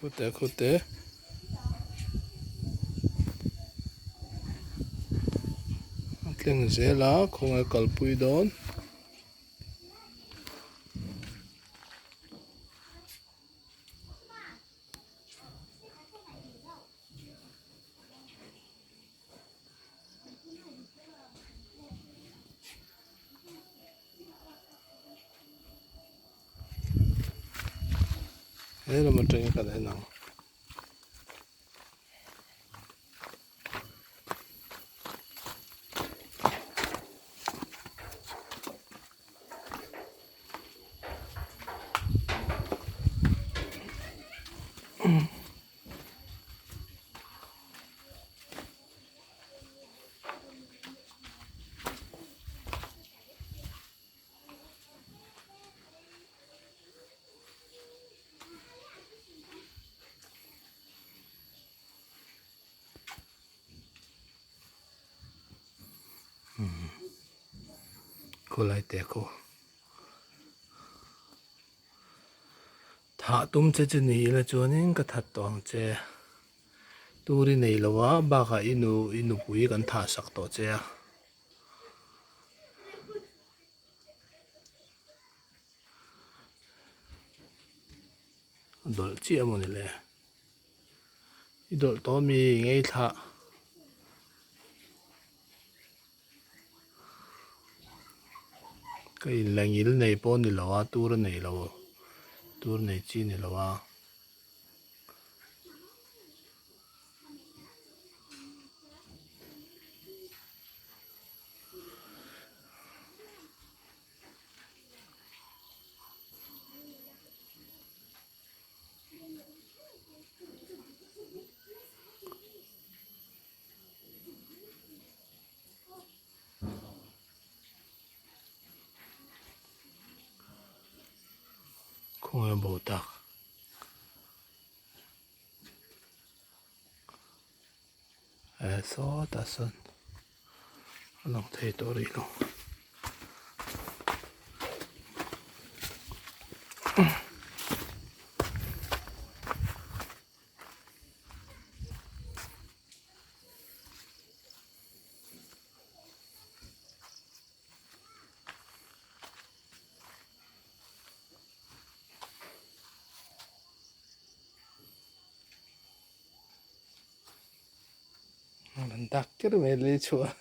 Khute khute. A tleng zel a khawnge kalpui dawn. He lam atangin kan en ang. Khawlai te khaw thah tum che chu ni ila chuanin ka that tawh ang che tur i nei lo a bakah i nu i nupui kan thah sak tawh che a. A dawlh chiah a mawni le i dawlh tawh ami ngei thlah ka in la ngil nei pawh a ni lo a tur a nei lo tur nei chi a ni lo a. Khawnge bo tak. Eh sawtah sawn a lang thei tawh rih lo. An dak ker mai lei chhuah.